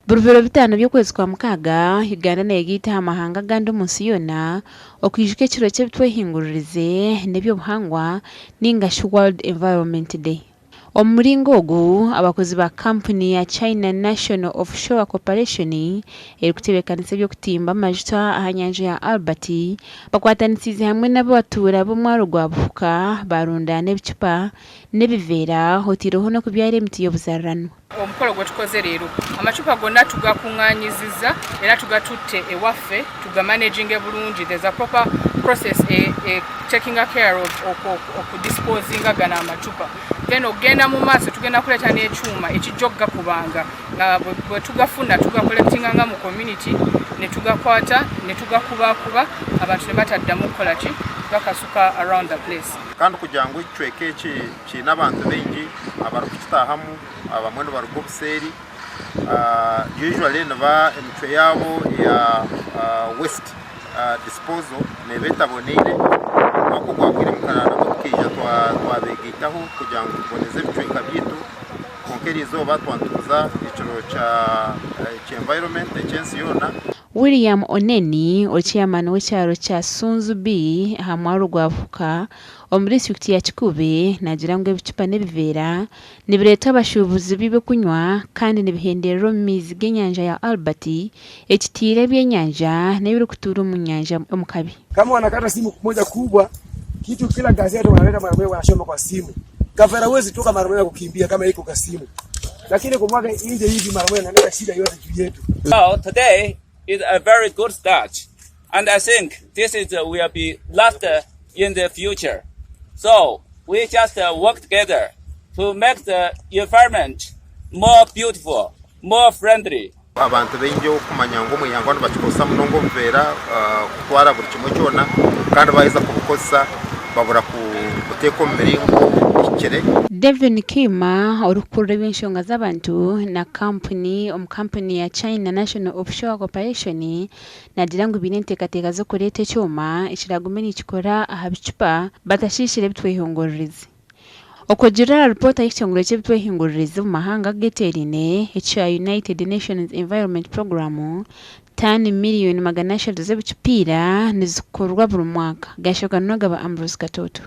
Buri biro bitaano by'okwezi kwa Mukaaga, Uganda neegaita aha mahanga agandi omu nsi yoona okwijuka ekiro ky'ebitwehinguririze n'eby'obuhangwa ninga shi World Environment Day. Omu muringo ogu, abakozi ba kampuni ya China National Offshore Corporation erikutebeekanisa eby'okutimba amajuta aha nyanja ya Albert bakwatanisiize hamwe n'abatuura b'omwaro gwa Buhuka baarundaana ebicupa n'ebiveera otaireho n'okubyara emiti y'obuzariranwa. Omukoro gwe tukoze leero, amacupa gonna tugakunganyiziza era tugatutte ewaffe tugamanaginge bulungi. There's a proper process e, e taking care of okudisposinga gano amacupa. Then okugenda mu maaso tugenda kuleeta n'ekyuma ekijja okugakubanga nga bwe tugafuna tugacollectinga nga mu community ne tugakwata ne tugakubakuba abantu ne bataddamu kukola ki gakasuka around the place. Kandi kugira ngu ekicweka eki kiine abantu baingi abarikukitaahamu, abamwe nibaruga obuseeri, usually niba emicwe yaabo eya waste disposal neeba etaboneire. Omwaka ogwahweire nabwo tukaija twabegaitaho kugira ngu tuboneze ebicweka byaitu, kwonka eriizooba twaba nitukuza ekiro kya environment eky'ensi yoona. William Oneni, ori chairman w'ekyaro kya Sunzu B aha mwaro gwa Buhuka omu disiturikiti ya Kikuube, naagira ngu ebicupa n'ebiveera nibireetwa abashuubuzi b'ebyokunywa kandi nibihenderera omu maizi g'enyanja ya Albert, ekitiire ebyenyanja n'ebirikutuura omu nyanja omu kabi. Kama wanakata simu moja kubwa kitu kila gazeti wanaleta mara moja wanasoma kwa simu. Kavera huwezi toka mara moja kukimbia kama iko kwa simu, lakini kumwaga nje hivi mara moja inaleta shida yote juu yetu. So today is a very good start, and I think this is will be last in the future. So we just work together to make the environment more beautiful, more friendly. Abantu baingi okumanya ngu omu ihanga nibakikozesa munonga obuveera kutwara buri kimwe kyona, kandi baaheza kubukozesa babura kubuteeka omu miringo ehikire. Devin Kiima, orikukurira eby'enshonga z'abantu na kampuni omu kampuni ya China National Offshore Corporation, naagira ngu baine enteekateeka z'okureeta ekyoma ekiragume nikikora aha bicupa batashiishire ebitwehinguririze. Okugira aha ripoota y'ekitongore ky'ebitwehinguririze omu mahanga ageteeraine ekya United Nations Environment Programme, taani 300,000,000 z'ebicupiira nizikorwa buri mwaka. Gashoka Nogaba Ambrose Katoto.